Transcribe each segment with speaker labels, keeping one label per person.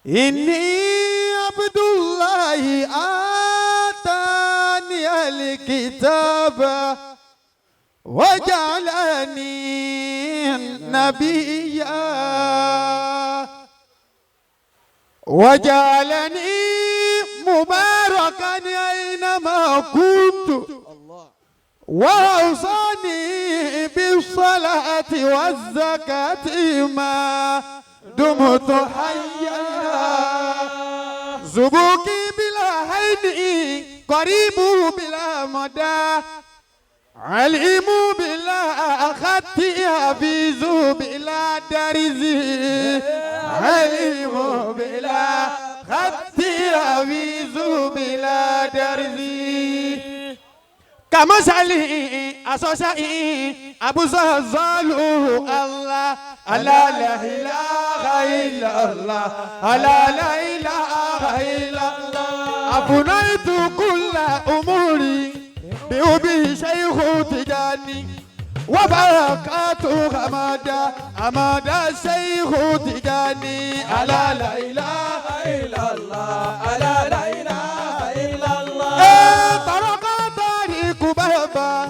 Speaker 1: إني عبد الله آتاني الكتاب وجعلني نبيا وجعلني مباركا أينما كنت وأوصاني بالصلاة والزكاة ما دمت حيا زبوكي بلا عين قريب بلا مدى عليم بلا خط حفيظ بلا درز عليم بلا خط حفيظ بلا درز كمثله أسوسائي أبو زلزال الله ألا لا إله إلا الله ألا لا إله إلا الله أفنيت كل أموري بأبي شيخ تجاني وبركاته حمادة حمادة شيخ تجاني ألا لا إله
Speaker 2: إلا الله ألا لا إله إلا الله
Speaker 1: طرق طريق بابا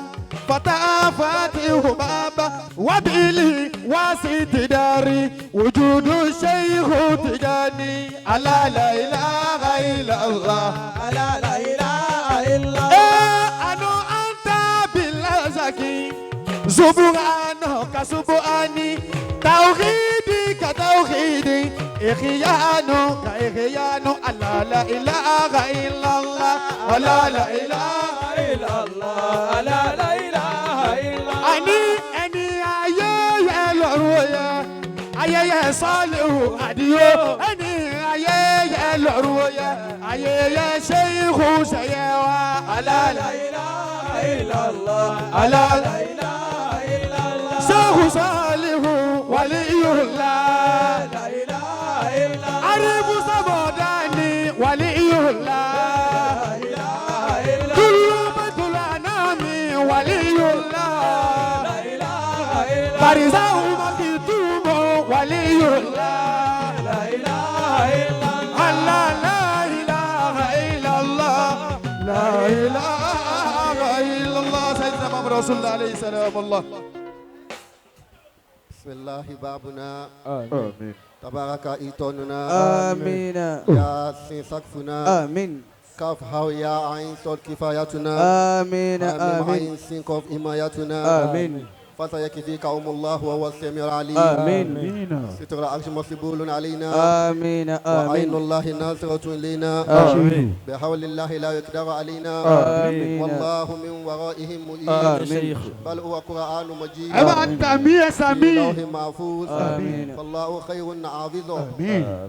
Speaker 1: فتح فاتح بابا وبإلي واسط داري وجود الشيخ تجاني ألا لا إله إلا الله
Speaker 2: ألا لا إله إلا الله
Speaker 1: أنا أنت بالله زكي سبحانه كسبحاني توحيدي كتوحيدي إخيانو كإخيانو ألا لا إله إلا الله ألا لا إله
Speaker 2: إلا الله ألا لا إله إلا الله
Speaker 1: أني أني ayé lọ́rùn oyè ayẹyẹ sọ́ọ̀lù àdìo ẹni ayẹyẹ lọ́rùn oyè ayẹyẹ ṣéhù ṣẹyẹ wa
Speaker 2: لا
Speaker 1: alala
Speaker 2: إله إلا الله
Speaker 1: alala
Speaker 2: لا إله إلا الله
Speaker 1: ṣéhù sọ́ọ̀lù wàlíyùlá
Speaker 2: لا إله إلا الله
Speaker 1: arifu sábọ̀dání wàlíyùlá
Speaker 2: لا إله إلا
Speaker 1: kúlú bàtúlà náà mi wàlíyùlá
Speaker 2: لا إله إلا
Speaker 1: barisahu makitumo wàlíyùlá.
Speaker 2: لا إله إلا
Speaker 1: الله لا إله إلا الله لا إله إلا الله سيدنا محمد رسول الله عليه السلام الله
Speaker 3: بسم الله بابنا
Speaker 4: آمين.
Speaker 3: تبارك إيتوننا
Speaker 2: آمين
Speaker 3: يا سين سقفنا
Speaker 2: آمين
Speaker 3: كاف هاو يا عين صاد كفايتنا
Speaker 2: آمين
Speaker 3: ميم
Speaker 2: آمين
Speaker 3: عين سين قاف حمايتنا
Speaker 2: آمين
Speaker 3: فسيكفيكهم الله وهو السميع العليم
Speaker 2: آمين
Speaker 3: ستر العرش مسبول علينا
Speaker 2: آمين
Speaker 3: وعين
Speaker 2: آمين
Speaker 3: الله ناصرة لنا
Speaker 4: آمين.
Speaker 3: بحول الله لا يقدر علينا
Speaker 2: آمين
Speaker 3: والله من ورائهم محيط
Speaker 2: آمين
Speaker 3: بل هو قرآن مجيد
Speaker 1: أبا أنت أمي
Speaker 3: في
Speaker 1: سامي
Speaker 3: لوح محفوظ
Speaker 2: آمين.
Speaker 3: فالله خير حافظا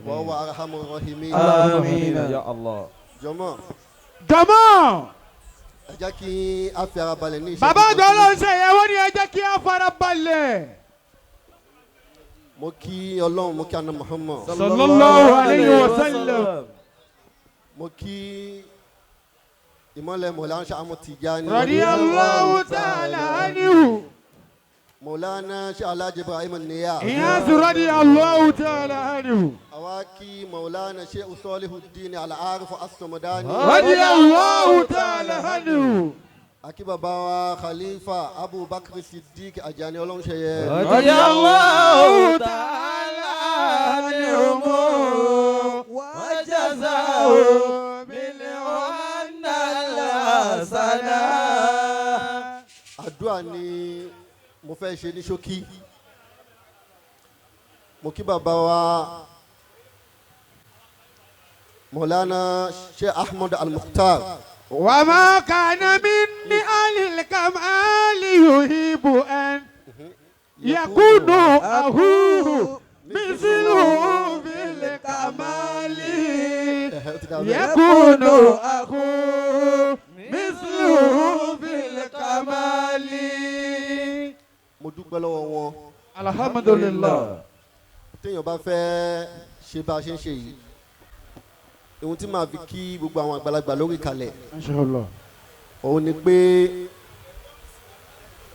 Speaker 3: وهو أرحم الراحمين
Speaker 2: آمين
Speaker 4: يا الله.
Speaker 3: jọmọ
Speaker 1: jọmọ
Speaker 3: ẹ jẹ́ kí a fi ara balẹ̀ ní ìṣẹ́jú
Speaker 1: bàbá
Speaker 3: kan
Speaker 1: àgbà
Speaker 3: sí.
Speaker 1: ọlọ́run ṣe ìyàwó ni ẹ jẹ́ kí a fara balẹ̀
Speaker 3: Mo kí Ọlọ́run, mo kí àná Muhammad,
Speaker 1: sallallahu alayhi wa sallam
Speaker 3: mo kí ìmọ̀lẹ̀ Mọ̀lánà Ṣáà Ahmad Tijani,
Speaker 1: radiyallahu ta'ala anhu
Speaker 3: Mọ̀lánà Ṣáà Alhaji Ibrahim Niyas,
Speaker 1: Iyas radiyallahu ta'ala anhu
Speaker 3: àwa kí Mọ̀lánà Sheikh Solihuddin Al-Arif As-Samadani,
Speaker 1: radiyallahu ta'ala anhu
Speaker 3: akí bàbá wa Khalifa Abubakar Siddiq Ajani Ọlọ́runṣẹ́yẹ,
Speaker 1: radiyallahu ta'ala anhum
Speaker 2: وجزاه بالعنا الحسنة
Speaker 3: Àdúrà ni mo fẹ́ ṣe ní ṣókí. Mo kí bàbá wa Mọ̀lánà Sheikh Ahmad Al-Mukhtar,
Speaker 1: وما كان من أهل الكمال يحب أن يكون أخوه مثله في الكمال
Speaker 3: Ẹ̀hẹ́, ó ti dà bẹ́ẹ̀.
Speaker 1: يكون أخوه مثله في الكمال
Speaker 3: Mo dúpẹ́ lọ́wọ́ wọn.
Speaker 1: الحمد لله
Speaker 3: Téèyàn bá fẹ́ ṣe bá a ṣe ń ṣe yìí, ohun tí màá fi kí gbogbo àwọn àgbàlagbà lórí kalẹ̀
Speaker 1: إن شاء الله
Speaker 3: òun ni pé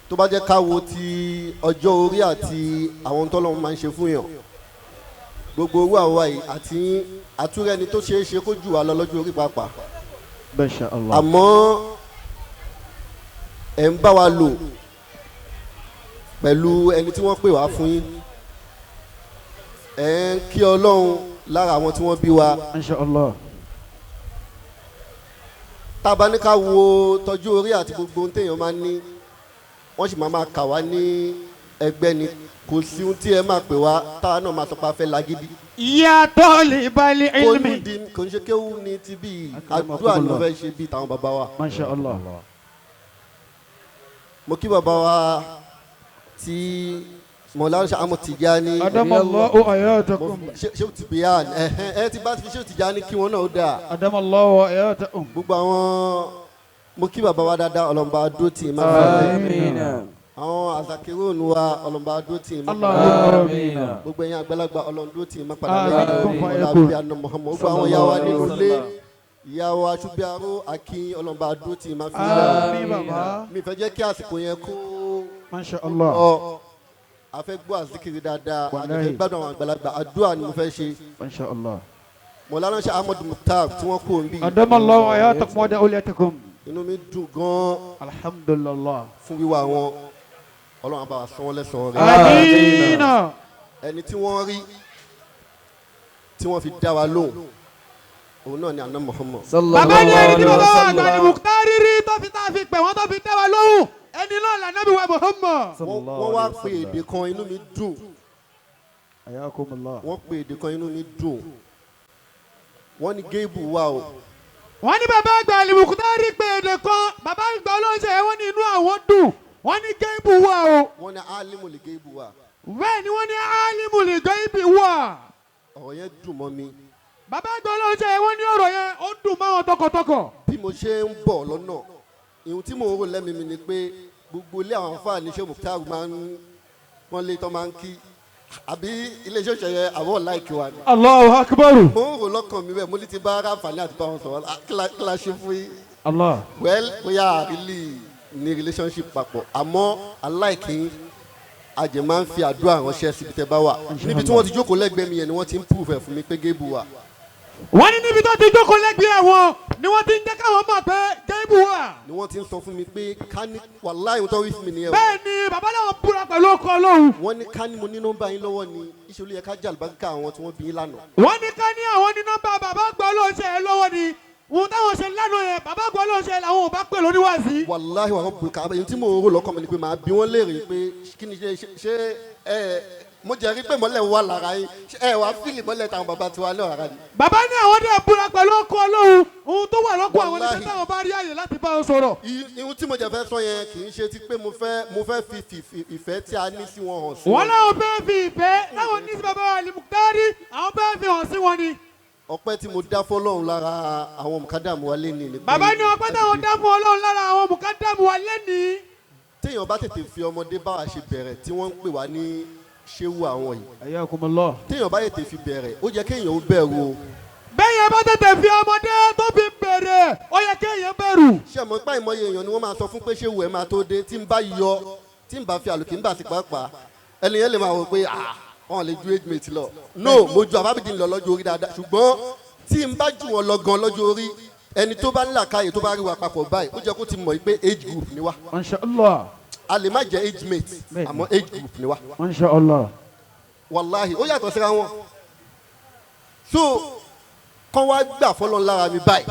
Speaker 3: tó bá jẹ́ ká wo ti ọjọ́ orí àti àwọn tọ́lọ́run máa ń ṣe fún yàn, Gbogbo owó àwa yìí àti àtúrẹ́ni tó ṣeé ṣe kó jù wá lọ lọ́jọ́ orí pàápàá.
Speaker 1: Masha Allah.
Speaker 3: Àmọ́ ẹ̀ ń bá wa lò pẹ̀lú ẹni tí wọ́n pè wá fún yín. Ẹ̀ ń kí Ọlọ́run lára àwọn tí wọ́n bí wa.
Speaker 1: Masha Allah.
Speaker 3: Tá a bá ní ká wo tọ́jú orí àti gbogbo ohun téèyàn máa ń ní, wọ́n sì máa kà wá ní ẹgbẹ́ ni. Kò sí ohun tí ẹ máa pè wá táwa náà máa sọ pé a fẹ́ lagídí.
Speaker 4: Ya talibal
Speaker 3: Kò ní
Speaker 4: ilmi.
Speaker 3: di kò ń ṣe kéwú ní ti bí àdúrà ni mo fẹ́ ṣe bíi tàwọn bàbá wa.
Speaker 1: Masha Allah.
Speaker 3: Mo kí bàbá wa tí Mọ̀láńṣà Ahmad Tijani.
Speaker 1: Adamallahu ayatakum.
Speaker 3: Ṣé o ti bìyàn ẹ ti bá ti fi ṣé o Tijani kí wọn náà ó dáa.
Speaker 1: Adamallahu ayatakum.
Speaker 3: Gbogbo àwọn mo kí bàbá wa dáadáa, ọlọ́mọba dúró tì í má fà
Speaker 2: Àmín.
Speaker 3: Àwọn àzàkírònù wa, ọlọ́mọba dúró tì í má padà.
Speaker 2: Àmín.
Speaker 3: Gbogbo ẹ̀yin àgbàlagbà, Ọlọ́run dúró tì í má padà
Speaker 1: Àmín.
Speaker 3: lẹ́yìn ọlá bíi àná Muhammad. Gbogbo àwọn ìyá wa nínú ilé, ìyá wa Ṣubiaro Akin, ọlọ́mọba dúró tì í má fi lẹ̀.
Speaker 1: Àmín bàbá.
Speaker 3: Mi fẹ́ jẹ́ kí àsìkò yẹn kó
Speaker 1: Masha Allah.
Speaker 3: ọ a fẹ́ gbọ́ àzikiri dáadáa, a
Speaker 1: Wàláhì.
Speaker 3: fẹ́ gbádùn àwọn àgbàlagbà, àdúrà ni mo fẹ́ ṣe.
Speaker 1: Masha Allah.
Speaker 3: Mọ̀lánà Sheikh Ahmad Mukhtar tí wọ́n kó ń bí,
Speaker 1: Adamallahu ayatakum wa dawlatakum.
Speaker 3: inú mi dùn gan-an
Speaker 1: Alhamdulillah.
Speaker 3: fún wíwá wọn. Ọlọ́run á bá wa san wọ́n lẹ́san rẹ̀.
Speaker 1: Amina.
Speaker 3: Ẹni tí wọ́n rí tí wọ́n fi dá wa lóhùn, òun náà ni àná Muhammad.
Speaker 4: Bàbá ní ẹni tí bàbá wa àgbà ní Mukhtar rí tó fi tá a fi pè wọ́n tó fi dá wa lóhùn, ẹni náà lànàbí wa Muhammad.
Speaker 3: Wọ́n wá pe èdè kan, inú mi dùn.
Speaker 1: Ayakumullah.
Speaker 3: Wọ́n pe èdè kan, inú mi dùn. Wọ́n ní géèbù wa o.
Speaker 4: Wọ́n ní bàbá àgbà ní Mukhtar pé èdè kan, bàbá àgbà olóńṣe, wọ́n ní inú àwọn dùn. Wọ́n ní géèbù wà o.
Speaker 3: Wọ́n ní alimu lè géèbù wa.
Speaker 4: Bẹ́ẹ̀ ni wọ́n ní alimu lè géèbù wà.
Speaker 3: Ọ̀rọ̀ yẹn dùn mọ́ mi.
Speaker 4: Bàbá àgbà olóńṣe, wọ́n ní ọ̀rọ̀ yẹn ó dùn mọ́ wọn tọkàntọkàn.
Speaker 3: Bí mo ṣe ń bọ̀ lọ́nà, ìhun tí mò ń rò lẹ́mìí mi ni pé gbogbo ilé àwọn àǹfààní ṣé Mukhtar máa ń wọ́n lé tán máa ń kí àbí iléeṣẹ́ òṣèré àwọn láìkí wa ni.
Speaker 1: Allahu akbar.
Speaker 3: Mo ń rò lọ́kàn mi bẹ́ẹ̀, mo ní ti bá ara àǹfààní àti bá wọn sọ̀rọ̀. Ah, kí la ṣe fún yín?
Speaker 1: Allah.
Speaker 3: Well, bóyá really ní relationship papọ̀, àmọ́ aláìkí àjẹ́ máa ń fi àdúrà ránṣẹ́ síbi tẹ́ bá wà. Níbi tí wọ́n ti jókòó lẹ́gbẹ̀ẹ́ mi yẹn ni wọ́n ti ń prove ẹ̀ fún mi pé géèbù wà.
Speaker 4: Wọ́n ní níbi tó ti jókòó lẹ́gbẹ̀ẹ́ wọn ni wọ́n ti ń jẹ́ káwọn mọ̀ pé géèbù wà.
Speaker 3: Ni wọ́n ti ń sọ fún mi pé ká ní wàláhì ohun tó wí fún mi nìyẹn o.
Speaker 4: Bẹ́ẹ̀ ni bàbá náà búra pẹ̀lú ọkọ̀ Ọlọ́run.
Speaker 3: Wọ́n ní ká ní mo ní nọ́mbà yín lọ́wọ́ ni iṣẹ́ olú yẹ ká jẹ́ àlùbáríkà àwọn tí wọ́n bí yín lánàá.
Speaker 4: Wọ́n ní ká ní àwọn ní nọ́mbà bàbá àgbà olóńṣe lọ́wọ́ ni ohun táwọn ṣe lánàá yẹn, bàbá àgbà olóńṣe làwọn ò bá pè lóníwàásí.
Speaker 3: Wàláhì wà rọ́bù kàbá, èyí tí mò ń rò lọ́kàn mi ni pé màá bí wọ́n léèrè pé kí ni ṣe ẹ mo jẹ́ rí pé mọ́lẹ̀ wà lára yín, ṣé ẹ wàá fíìlì mọ́lẹ̀ táwọn bàbá tiwa náà rárá ni.
Speaker 4: Bàbá ní àwọn dẹ̀ búra pẹ̀lú ọkọ̀ Ọlọ́run, ohun tó wà lọ́kọ̀ àwọn ní
Speaker 3: Wàláhì.
Speaker 4: táwọn bá rí àyè láti bá wọn sọ̀rọ̀.
Speaker 3: Ihun tí mo jẹ́ fẹ́ sọ yẹn kì í ṣe ti pé mo fẹ́ fi ìfẹ́ tí a ní sí wọn hàn sí
Speaker 4: Wọ́n
Speaker 3: wọn.
Speaker 4: láwọn fẹ́ fi ìfẹ́ láwọn ní sí bàbá wa Al-Muqtari, àwọn fẹ́ fi hàn sí wọn ni.
Speaker 3: Ọpẹ́ tí mo dá fọ́lọ́run lára àwọn mùkádàmù wa lé ní ni pé
Speaker 4: Bàbá ní ọpẹ́ táwọn dá fún Ọlọ́run lára àwọn mùkádàmù wa lẹ́nìí.
Speaker 3: Téèyàn bá tètè fi ọmọdé bá wa ṣe bẹ̀rẹ̀ tí wọ́n ń pè wá ní ṣéwù àwọn yìí,
Speaker 1: Ayakumullah.
Speaker 3: téèyàn bá tètè fi bẹ̀rẹ̀, ó jẹ́ kéèyàn ó bẹ̀rù o.
Speaker 4: Bẹ́ẹ̀ yẹn bá tètè fi ọmọdé tó fi bẹ̀rẹ̀, ó yẹ kéèyàn bẹ̀rù.
Speaker 3: Ṣé àmọ́ ipá ìmọ̀ye èèyàn ni wọ́n máa sọ fún pé ṣéwù ẹ̀ máa tó dé, tí ń bá yọ, tí ń bá fi àlùkí ń bà sí pàápàá, ẹni yẹn lè máa wò pé ah, wọn lè ju age mate lọ. No, mo ju àbábídì lọ lọ́jọ́ orí dáadáa, ṣùgbọ́n tí ń bá jù wọn lọ gan lọ́jọ́ orí, ẹni tó bá ń là káyè tó bá rí wa papọ̀ báyìí, ó jẹ́ kó ti mọ̀ pé age group ni wá.
Speaker 1: Masha Allah.
Speaker 3: A lè má jẹ́ age mate,
Speaker 1: Bẹ́ẹ̀ni.
Speaker 3: àmọ́ age group ni wá.
Speaker 1: Masha Allah.
Speaker 3: Wàláhì, ó yàtọ̀ síra wọn. So kọ́ wá gbà fọlọ́n lára mi báyìí,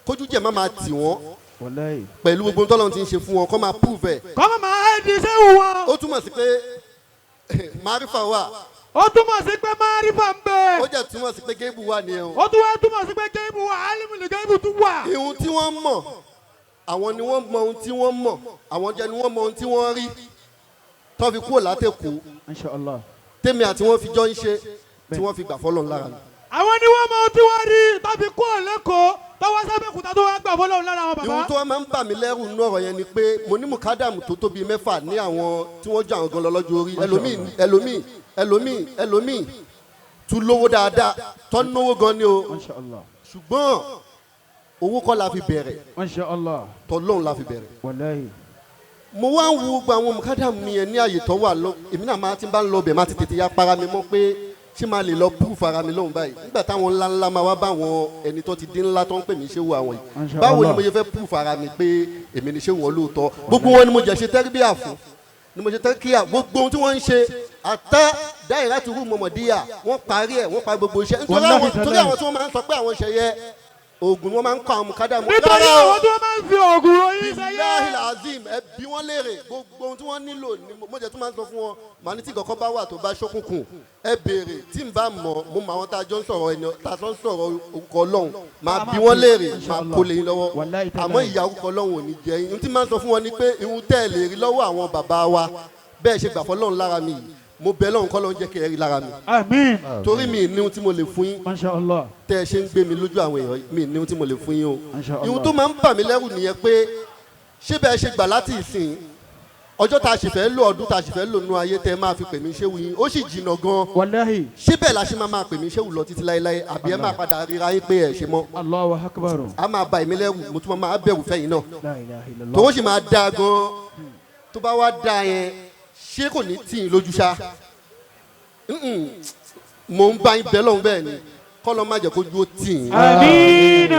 Speaker 3: kójú jẹ́ má máa tì wọ́n
Speaker 1: Wàláhì.
Speaker 3: pẹ̀lú gbogbo tọ́lọ́run ti ń ṣe fún wọn, kọ́ máa prove ẹ̀.
Speaker 4: Kọ́mọ̀ máa ẹ́ di sẹ́wù wọn.
Speaker 3: Ó túmọ̀ sí pé marifa wà.
Speaker 4: Ó túmọ̀ sí pé márífà ń bẹ.
Speaker 3: Ó jẹ́ túmọ̀ sí pé gébù wà nìyẹn o.
Speaker 4: Ó tún wá túmọ̀ sí pé géèmù wà, álímù ní géèmù tún wà.
Speaker 3: Ihun tí wọ́n mọ̀, àwọn ni wọ́n mọ ohun tí wọ́n mọ̀, àwọn jẹ́ ni wọ́n mọ ohun tí wọ́n rí tó fi kúrò látẹ̀kọ́
Speaker 1: Masha Allah.
Speaker 3: tèmi àti wọ́n fi jọ ń ṣe tí wọ́n fi gbà fọlọ́run lára mi.
Speaker 4: Àwọn ni wọ́n mọ ohun tí wọ́n rí tó fi kú òlẹ́kọ̀ọ́ tó wá sábẹ́kúta tó wá gbà fọlọ́run lára àwọn bàbá.
Speaker 3: Ihun tó wá máa ń bà mí lẹ́rù nínú ọ̀rọ̀ yẹn ni pé mo ní mùkádàmù tó tóbi mẹ́fà ní àwọn tí wọ́n jọ àwọn gan lọ lọ́jọ́ orí, ẹlòmíì ẹlòmíì ẹlòmíì ẹlòmíì tún lówó dáadáa, tó ń náwó gan ni o.
Speaker 1: Masha Allah.
Speaker 3: Ṣùgbọ́n owó kọ́ la fi bẹ̀rẹ̀.
Speaker 1: Masha Allah.
Speaker 3: Tọ́lọ́run la fi bẹ̀rẹ̀.
Speaker 1: Wàláhì.
Speaker 3: Mo wá ń wo gbogbo àwọn mùkádàmù mi yẹn ní àyè tó wà lọ, èmi náà máa ti bá ń lọ bẹ̀, máa ti tètè ya para mi mọ́ pé Ṣé máa lè lọ proof ara mi lóhùn báyìí nígbà táwọn ńlá ńlá máa wá bá àwọn ẹni tó ti dín ńlá tó ń pè mí ṣé wo àwọn yìí, báwo ni mo ṣe fẹ́ proof ara mi pé èmi ni ṣé wọn lóòótọ́? Gbogbo wọn ni mo jẹ́ ṣe tẹ́rìbíà fún, ni mo ṣe tẹ́kíyà, gbogbo ohun tí wọ́n ń ṣe àtẹ dáìrá ti rú mọ̀mọ́díyà, wọ́n parí ẹ̀, wọ́n parí gbogbo iṣẹ́ nítorí àwọn tí wọ́n máa ń sọ pé àwọn ṣe yẹ oògùn ni wọ́n máa ń kọ́ àwọn mùkádà mú.
Speaker 4: Nítorí àwọn tó máa ń fi oògùn ròyìn sẹ́yẹ.
Speaker 3: Billahi azim, ẹ bí wọ́n léèrè gbogbo ohun tí wọ́n nílò ni mo jẹ́ tó máa ń sọ fún wọn. Màá ní tí kọ̀ọ̀kan bá wà tó bá ṣókùnkùn, ẹ béèrè. Tí n bá mọ̀, mo mọ àwọn tá a jọ ń sọ̀rọ̀ ẹni tá a jọ ń sọ̀rọ̀ orúkọ Ọlọ́run, máa bí wọ́n léèrè, máa kó lè yín lọ́wọ́. Àmọ́ ìyá orúkọ Ọlọ́run ò ní jẹ́ yín. Ohun tí máa ń sọ fún wọn ni pé ihun tẹ́ ẹ lè rí lọ́wọ́ àwọn bàbá wa bẹ́ẹ̀ ṣe gbà fọlọ́run lára mi yìí, mo bẹ̀ Ọlọ́run kọ́lọ́run jẹ́ kí ẹ rí lára mi.
Speaker 4: Àmín.
Speaker 3: Torí mi ní ohun tí mo lè fún yín.
Speaker 4: Masha Allah.
Speaker 3: Tẹ́ ẹ ṣe ń gbé mi lójú àwọn èèyàn, mi ní ohun tí mo lè fún yín o.
Speaker 4: Masha Allah.
Speaker 3: Ihun tó máa ń bà mí lẹ́rù nìyẹn pé ṣé bẹ́ẹ̀ ṣe gbà láti ìsìn ọjọ́ tá a sì fẹ́ lò, ọdún tá a sì fẹ́ lò nínú ayé tẹ́ máa fi pè mí ṣéwù yín, ó sì jìnnà gan.
Speaker 4: Wàláhì.
Speaker 3: Ṣé bẹ́ẹ̀ la ṣe máa pè mí ṣéwù lọ títí láéláé, àbí ẹ máa padà ríra yín pé ẹ ṣe mọ́?
Speaker 4: Allahu akbar.
Speaker 3: A máa bà mí lẹ́rù, mo tún máa bẹ̀rù fẹ́yìn náà.
Speaker 4: La ilaha illallah.
Speaker 3: Tòun sì máa dáa gan. Tó bá wá dáa yẹn, ṣé kò ní tì í lójú ṣá? Mo ń bá yín bẹ́ lọ́hùn bẹ́ẹ̀ ni, kọ́lọ́ má jẹ́ kó dúró tì í.
Speaker 4: Àmín.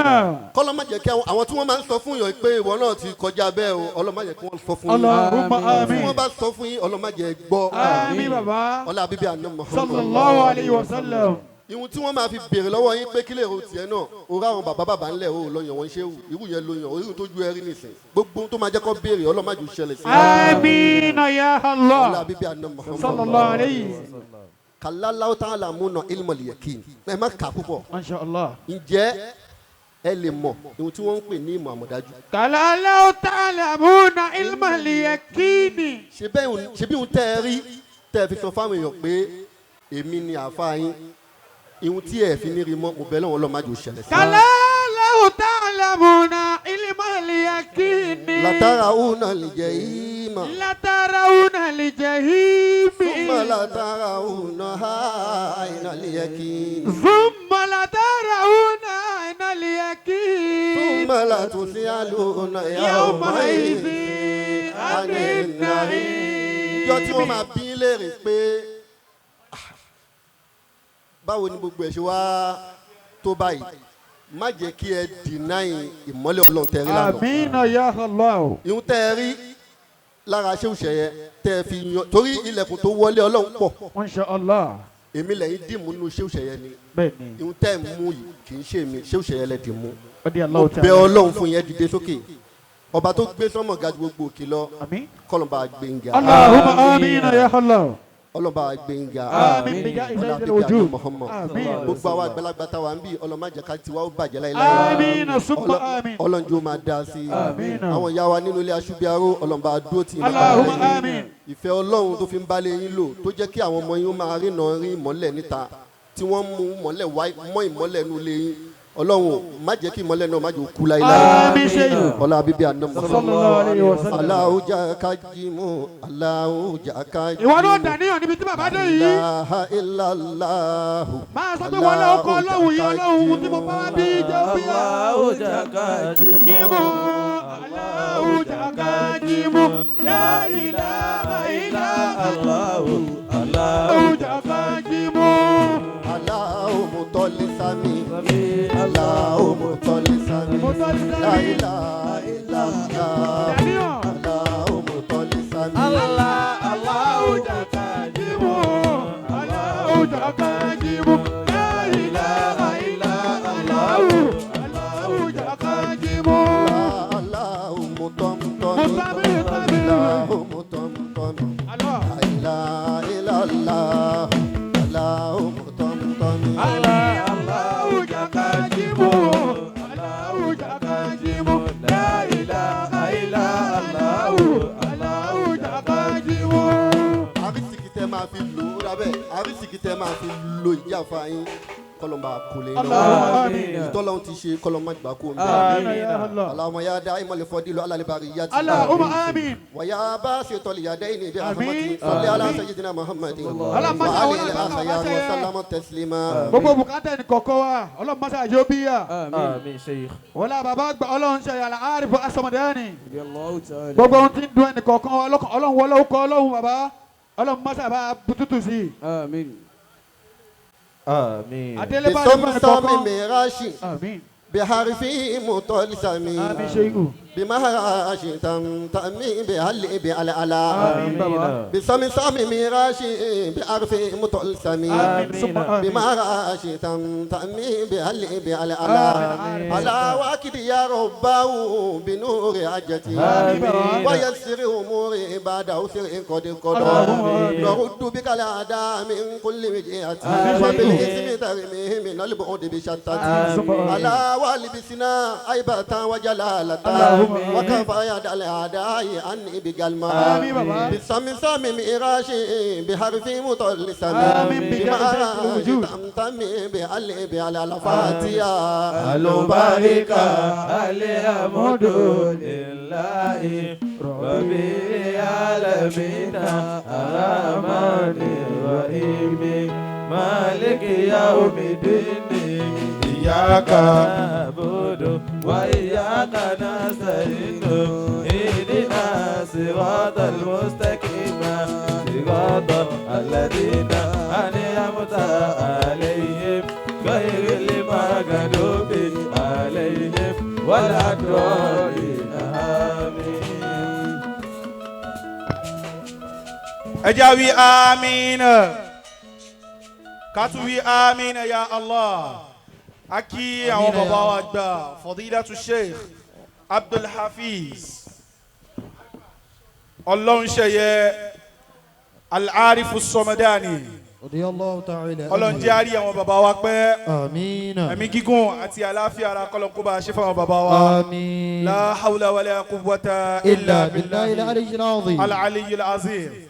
Speaker 3: Kọ́lọ́ má jẹ́ kí àwọn tí wọ́n máa ń sọ fún yàn pé ìwọ náà ti kọjá bẹ́ẹ̀ o, ọlọ́ má jẹ́ kí wọ́n sọ fún yín.
Speaker 4: Allahumma àmín.
Speaker 3: Tí wọ́n bá sọ fún yín, ọlọ́ má jẹ́ gbọ́.
Speaker 4: Àmín bàbá.
Speaker 3: Ọlá bíbí àná Muhammad.
Speaker 4: Sallallahu alayhi wa sallam.
Speaker 3: Ihun tí wọ́n máa fi béèrè lọ́wọ́ yín pé kílè ro tiẹ̀ náà, o rá àwọn bàbá bàbá ńlẹ̀ o lọ yàn wọ́n ṣé wù, irú yẹn ló yàn, irú tó ju ẹrí nìsín. Gbogbo tó máa jẹ́ kó béèrè, ọlọ́ má jẹ́ ṣẹlẹ̀ sí.
Speaker 4: Àmín ya Allah.
Speaker 3: Ọlá bíbí àná Muhammad.
Speaker 4: Sallallahu alayhi.
Speaker 3: Kàlálàó tá a là mú nà ilmọ̀lì yẹ̀kín. Ẹ má kà púpọ̀.
Speaker 4: Masha Allah.
Speaker 3: Ǹjẹ́ ẹ lè mọ̀ ohun tí wọ́n ń pè ní ìmọ̀ àmọ̀dájú?
Speaker 4: Kàlálàó tá a là mú nà ilmọ̀lì yẹ̀kín.
Speaker 3: Ṣé bí ohun tẹ́ ẹ rí tẹ́ ẹ fi sọ fáwọn èèyàn pé èmi ni àáfàá yín, ihun tí ẹ fi ní rí mọ́, mo bẹ̀ lọ́wọ́ Ọlọ́run má jẹ́ ó ṣẹlẹ̀ sí.
Speaker 4: Kàlálàó tá a là mú nà ilmọ̀lì yẹ̀kín.
Speaker 3: Látara òun náà lè jẹ́ ìmọ̀.
Speaker 4: Látara òun náà lè jẹ́ ìmọ̀.
Speaker 3: Súnmọ́ látara òun náà àìnà lè yẹ kí.
Speaker 4: Súnmọ́ látara òun náà àìnà lè yẹ kí.
Speaker 3: Súnmọ́ látúnṣe àlùna
Speaker 4: Yawma idhin anin na'im.
Speaker 3: Ìjọ tí wọ́n máa bí léèrè pé báwo ni gbogbo ẹ̀ ṣe wá tó báyìí, má jẹ́ kí ẹ dìnáì ìmọ́lẹ̀ Ọlọ́run tẹ́ rí lánàá.
Speaker 4: Àmín ya Allah.
Speaker 3: Ìhun tẹ́ ẹ rí lára ṣéwùṣẹ́ yẹn tẹ́ ẹ fi yan, torí ilẹ̀kùn tó wọlé Ọlọ́run pọ̀.
Speaker 4: Masha Allah.
Speaker 3: Èmi lẹ́yìn dìmú nínú ṣéwùṣẹ́ yẹn ni.
Speaker 4: Bẹ́ẹ̀ni.
Speaker 3: Ìhun tẹ́ ẹ mú yìí kì í ṣe èmi, ṣéwùṣẹ́ yẹn lẹ dì mú.
Speaker 4: Mo
Speaker 3: Mo bẹ̀ Ọlọ́run fún yẹn dìde sókè. Ọba tó gbé sọ́mọ̀ ga ju gbogbo òkè lọ.
Speaker 4: Àmín.
Speaker 3: Kọ́lọ́ba gbẹ̀ngà.
Speaker 4: Allahumma àmín ya Allah.
Speaker 3: Ọlọ́ba gbẹ̀ngà.
Speaker 4: Àmín bí já
Speaker 3: Ọlá
Speaker 4: ìṣe
Speaker 3: bíbí
Speaker 4: ojú.
Speaker 3: àná Muhammad.
Speaker 4: Àmín.
Speaker 3: Gbogbo àwọn àgbàlagbà táwa ń bí, Ọlọ́run má jẹ́ ká tiwa ó bàjẹ́ láéláé.
Speaker 4: Àmín summa àmín.
Speaker 3: Ọlọ́run jọ̀ọ́ máa dá sí i.
Speaker 4: Àmín.
Speaker 3: Àwọn ìyá wa nínú ilé aṣúbíaró, Ọlọ́run bá dúró tì í.
Speaker 4: Allahumma àmín.
Speaker 3: Ìfẹ́ Ọlọ́run tó fi ń balẹ̀ yín lò tó jẹ́ kí àwọn ọmọ yín ó máa ríná rí ìmọ́lẹ̀ níta tí wọ́n mú mọ́lẹ̀ wá mọ́ ìmọ́lẹ̀ nínú ilé yín. Ọlọ́run má jẹ́ kí ìmọ́lẹ̀ náà má jẹ́ ó kú láéláé.
Speaker 4: Àmín ṣe.
Speaker 3: Ọlá bíbí àná Muhammad.
Speaker 4: Sallallahu alayhi wa sallam.
Speaker 3: Allahu jakajimu, Allahu jakajimu.
Speaker 4: Ìwọ náà dàníyàn níbi tí bàbá dé yìí.
Speaker 3: Ilaha illallahu.
Speaker 4: Máa sọ pé wọ́n lọ́wọ́ kọ́ Ọlọ́run yìí, Ọlọ́run tí mo bá wá bí jẹ́ bí a.
Speaker 2: Allahu jakajimu.
Speaker 4: Jimu, Allahu jakajimu, la ilaha illa
Speaker 2: Allahu Allahu
Speaker 4: Allahu jakajimu.
Speaker 3: Allahu mutalisami. Allahu mutalisami.
Speaker 4: Mutalisami.
Speaker 3: La ilaha illallah.
Speaker 4: Dàníyàn.
Speaker 3: Allahu mutalisami.
Speaker 2: Allah Allahu jakajimu.
Speaker 4: Jimu, Allahu jakajimu, la ilaha illa Allahu, Allahu jakajimu.
Speaker 3: Allahu mutamtami.
Speaker 4: Mutami, mutami.
Speaker 3: Allahu mutamtami.
Speaker 4: Allah.
Speaker 3: La ilaha illallah. Allahu mutamtami.
Speaker 2: Allah
Speaker 4: Allahu jakajimu, Allahu jakajimu, la ilaha illa Allahu, Allahu jakajimu.
Speaker 3: Àrísìkí tẹ́ máa fi lò ó rábẹ́, àrísìkí tẹ́ máa fi lo ìjáfa yín, kọlọmba kò lè lọ.
Speaker 4: Allahumma àmín.
Speaker 3: Ìtọ́lọ́hún ti ṣe kọlọmba gbà kó ń bẹ́ẹ̀.
Speaker 4: Àmín ya Allah.
Speaker 3: Allahumma ya da'imal fadil ala al-bariyati.
Speaker 4: Allahumma àmín.
Speaker 3: ويا باسط اليدين برحمتك
Speaker 4: آمين.
Speaker 3: صل على
Speaker 4: آمين.
Speaker 3: سيدنا محمد
Speaker 4: اللهم صل
Speaker 3: وعلى
Speaker 4: على
Speaker 3: الأخيار
Speaker 4: محمد.
Speaker 3: وسلم تسليما.
Speaker 4: Gbogbo bùkátà ẹnì kọ̀ọ̀kan wa, Ọlọ́run mọ́sá àjọ bí yà.
Speaker 2: Àmín Sheikh.
Speaker 4: Wọlé bàbá àgbà Ọlọ́run ṣe yàrá àrífọ́ asọmọdéyàní.
Speaker 2: Allahu ta'ala.
Speaker 4: Gbogbo ohun tí ń dun ẹnì kọ̀ọ̀kan wa lọ́kàn, Ọlọ́run wọlé ó kọ́ Ọlọ́run bàbá. Ọlọ́run mọ́sá bá bututu sí i.
Speaker 2: Àmín. Àmín.
Speaker 4: Adélébá ní fún ẹnì
Speaker 3: بصمصم
Speaker 4: kọ̀ọ̀kan.
Speaker 3: مراشي
Speaker 4: Àmín.
Speaker 3: بحرف مطلسم
Speaker 4: Àmín ṣéyù.
Speaker 3: بمهراش تمتمي بهل بعلى
Speaker 4: Àmín bàbá.
Speaker 3: بصمصم مراشي بحرف مطلسم
Speaker 4: Àmín summa àmín.
Speaker 3: بمهراش تمتمي بهل بعلى
Speaker 4: آمين.
Speaker 3: على واكد يا رباه بنور عجتي
Speaker 4: Àmín bàbá.
Speaker 3: ويسر أموري بعد عسر قد قضى
Speaker 4: اللهم آمين.
Speaker 3: نرد بك الأعداء من كل وجهة
Speaker 4: آمين.
Speaker 3: وبالاسم ترميه من البعد بشتت
Speaker 4: آمين.
Speaker 3: على والبسنا عيبة وجلالة
Speaker 4: اللهم آمين.
Speaker 3: وكفى يد الأعداء عني بقلما
Speaker 4: Àmín bàbá.
Speaker 3: بسمسم ميراشي بحرف مطلسم
Speaker 4: آمين بجاه سيد الوجود.
Speaker 3: تمتمي بألي بعلى الفاتحة
Speaker 2: Àlùbáríkà alhamdulillahi rabbil alamin arrahmanir rahim maliki yawmiddin iyyaka na'budu wa iyyaka nasta'in ihdina siratal mustaqim siratal alladhina an'amta alayhim غير المغضوب عليهم ولا الضالين آمين
Speaker 1: Ẹ jẹ́ wí amina, ká tún wí amina ya Allah. A kí àwọn bàbá wa gbà, Fadilatu Sheikh Abdul Hafiz Ọlọ́nṣẹ́yẹ Al-Arifu Sọmọdání.
Speaker 5: رضي الله تعالى
Speaker 1: Ọlọ́run jẹ́ àrí àwọn bàbá wa pẹ́.
Speaker 5: آمين.
Speaker 1: Ẹ̀mí gígùn àti àlàáfíà ara kọ́lọ́n kó bá a ṣe fáwọn bàbá wa.
Speaker 5: آمين.
Speaker 1: La hawla wala quwwata
Speaker 5: إلا بالله العلي العظيم.
Speaker 1: Al-Aliyyil Azim.